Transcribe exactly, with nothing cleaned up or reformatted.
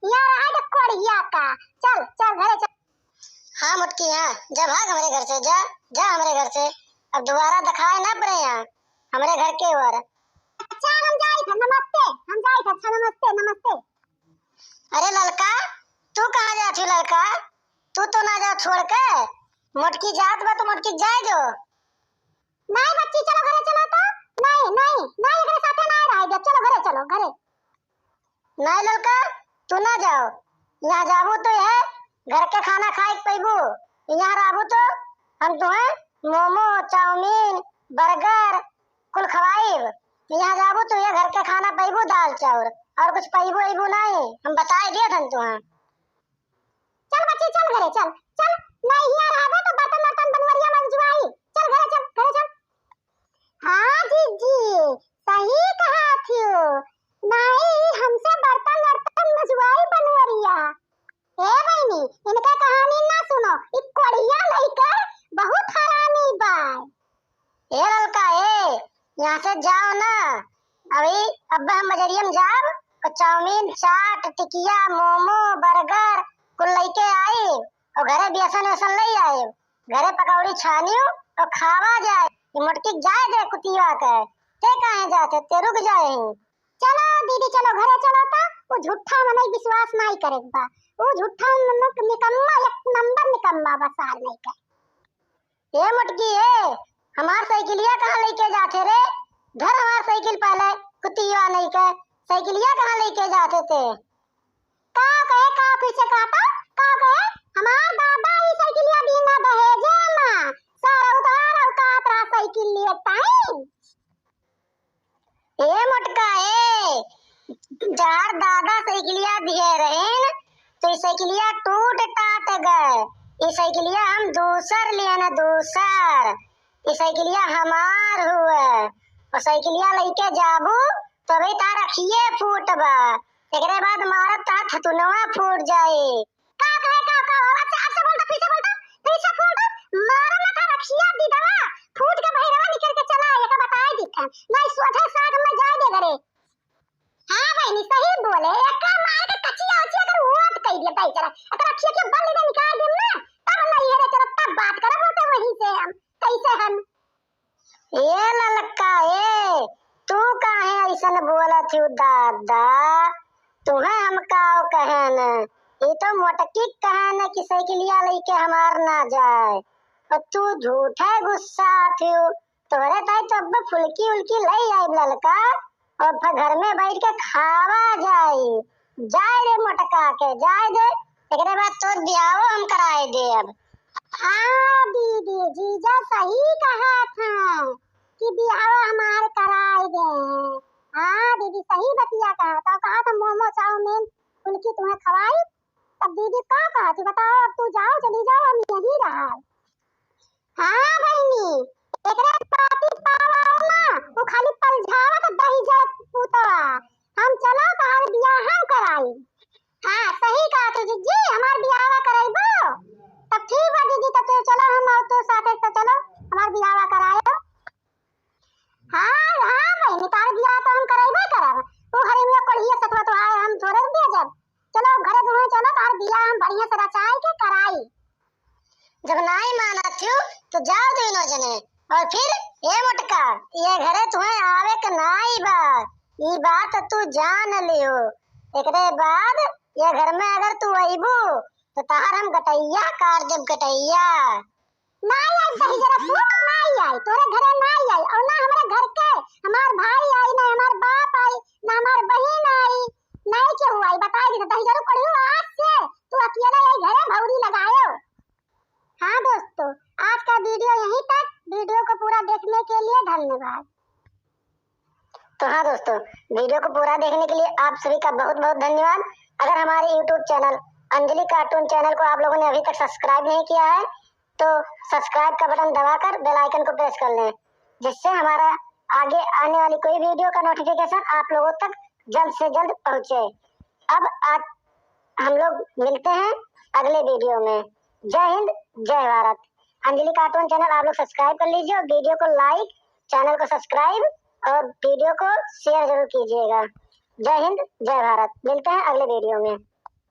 यहाँ रहा तो कोढ़िया का। चल, चल, घरे चल। हाँ मोटकी, हाँ, जा भाग हमरे घर से, जा, जा हमरे घर से। अब दोबारा दिखाए ना पड़े यहाँ, हमरे घर के ओर। अच्छा, हम जाई थे, नमस्ते, हम जाई थे, अच्छा, नमस्ते, नमस्ते। अरे ललका, तू कहाँ जात हो ललका? तू तो ना जाओ छोड़ के। मोटकी जात बा तो मोटकी जाए दो। नहीं बच्ची, चलो घरे चलो तो। नहीं, नहीं, नहीं, एकरे साथे ना रहे दे, चलो घरे चलो, घरे। नहीं ललका, तू ना जाओ। यहाँ जाबू तो यह घर के खाना खाए के पैबू, यहाँ रहबू तो हम तुम्हें मोमो, चाउमीन, बर्गर कुल खवाइब। यहाँ जाबू तो यह घर के खाना पैबू, दाल चाउर, और कुछ पैबू अइबू नहीं, हम बताए दिए थन तुम्हें। चल बच्ची, चल घरे चल, चल। नहीं यहाँ रहबे तो बर्तन वर्तन बनवरिया मंजवाई। चल घरे चल, घरे चल। हाँ जीजी, सही कहा थियो। नहीं, हमसे बर्तन वर्तन मंजवाई बनवरिया। ए बहिनी, इनका कहानी ना सुनो, ई कोढ़िया लइका बहुत हरामी बा। ए ललका, ए, यहाँ से जाओ ना। अभी अब हम बजरिया में जाब और चाउमीन, चाट, टिकिया, मोमो, बर्गर कुल लइके आई और घरे बेसन वेसन ले आए। घरे पकौड़ी छानियो और खावा जाए। ये मोटकी जाए दे कुतिया के। ते काहे जाते, ते रुक जाए ही। चलो दीदी, चलो घरे चलो तो। वो झूठा मनई विश्वास नहीं करे बा। वो झूठा मनई निकम्मा, एक नंबर निकम्मा बा सार नहीं का। ए मोटकी, ए, हमार साइकिलिया कहाँ लइके जाथे रे? धर हमार साइकिल पहले, कुतिया नहीं के। साइकिलिया कहाँ लइके जाथे ते? का कहे, का फिर से कहता? का कहे? हमार दादा ई साइकिलिया दीना दहेजे मा। सारा उधार औकात रहा साइकिल लिए टाइम। ए मोटका ए, जार दादा साइकिलिया दिए रहीन, तो ई साइकिलिया टूट टाट गए। ई साइकिलिया हम दूसर लिए न, दूसर। ई साइकिलिया हमार हुए। और साइकिलिया लइके जाबू, तबे तार अखिए फूटबा। एकरे बाद मारब तार थतुनवा फूट जाई। का कहे, का, का हो? अच्छा, अच्छा बोल तो, फिर से बोल तो, फिर से बोल तो। मारो ना था रखिया दीदवा, फूट के बहिरवा निकल के चला, एका बताए दी था। नहीं सोझे साग में जाए दे घरे। हाँ बहिनी, सही बोले, एका मार के कचिया उचिया कर वोट कह दिया, ताई चला। अगर रखिया के बल ले निकाल दे ना, तब नहीं है रे, चला, तब बात करब उसे वहीं से हम, कैसे हम। ए ललका ए, तू काहे अइसन बोलत हू दादा? तुहे हम काव कहेन? ई तो मोटकी कहेन कि साइकिलिया लइके हमार ना जाए, और तू झूठे गुस्सात हू। तोहरे ताई तो अब फुलकी उलकी लई आइब ललका, और फिर घर में बैठ के खावा जाई। जाए दे मोटका के, जाए दे। एकरे बाद तोर बियाहो हम कराए देब। हाँ दीदी, जीजा सही कहा था कि बियाहो हमार कराए दे। हाँ दीदी, सही बतिया कहा था, कहा था मोमो चाउमीन फुलकी तुम्हें खवाई। तब दीदी का कहा थी बताओ, अब तू जाओ, चली जाओ, हम यहीं रहा। हाँ बहिनी, एकरे पाती पावा ना, वो खाली पलझावत दही जरत पूतवा। हम चलो तहार बियाह हम कराई। हाँ, सही कहा तू जीजी, हमार बियाहवा कराइबो? तब ठीक बा जीजी, तब तो चलो हम और तो साथे तो चलो, हमार बियाहवा करायो। हाँ, हाँ बहिनी, तहार बियाह तो हम कराइबे करब। वो हरे में कोढ़िया सतवा तो आए, हम थोड़े भेजब। चलो घरे दुहे चलो, तहार बियाह हम बढ़िया से रचाई के कराई। जब नाई मानत हो तो जाओ दोनों जने। और फिर ए मोटका, ये घरे तुम्हें आवे के नाई बा, ई बात तू जान लियो। एकरे बाद ये घर में अगर तू अइबू तो तहार हम गटैया काट देब, गटैया। नाई आई, सही जरा तू नाई आई, तोरे घरे नाई आई, और ना हमारे घर के, हमार भाई आई, ना हमार बाप आई, ना हमार बहिन आई, नाई केहू आई, बताई दी तो दही जरूर पड़ी आज से तू अकेले यही घरे भौरी लगायो। हाँ दोस्तों, आज का वीडियो यहीं तक। वीडियो को पूरा देखने के लिए धन्यवाद। तो हाँ दोस्तों, वीडियो को पूरा देखने के लिए आप सभी का बहुत बहुत धन्यवाद। अगर हमारे YouTube चैनल अंजलि कार्टून चैनल को आप लोगों ने अभी तक सब्सक्राइब नहीं किया है तो सब्सक्राइब का बटन दबाकर बेल आइकन को प्रेस कर लें, जिससे हमारा आगे आने वाली कोई वीडियो का नोटिफिकेशन आप लोगों तक जल्द से जल्द पहुँचे। अब आज हम लोग मिलते हैं अगले वीडियो में। जय हिंद, जय भारत। अंजलि कार्टून चैनल आप लोग सब्सक्राइब कर लीजिए और वीडियो को लाइक, चैनल को सब्सक्राइब और वीडियो को शेयर जरूर कीजिएगा। जय हिंद, जय भारत। मिलते हैं अगले वीडियो में।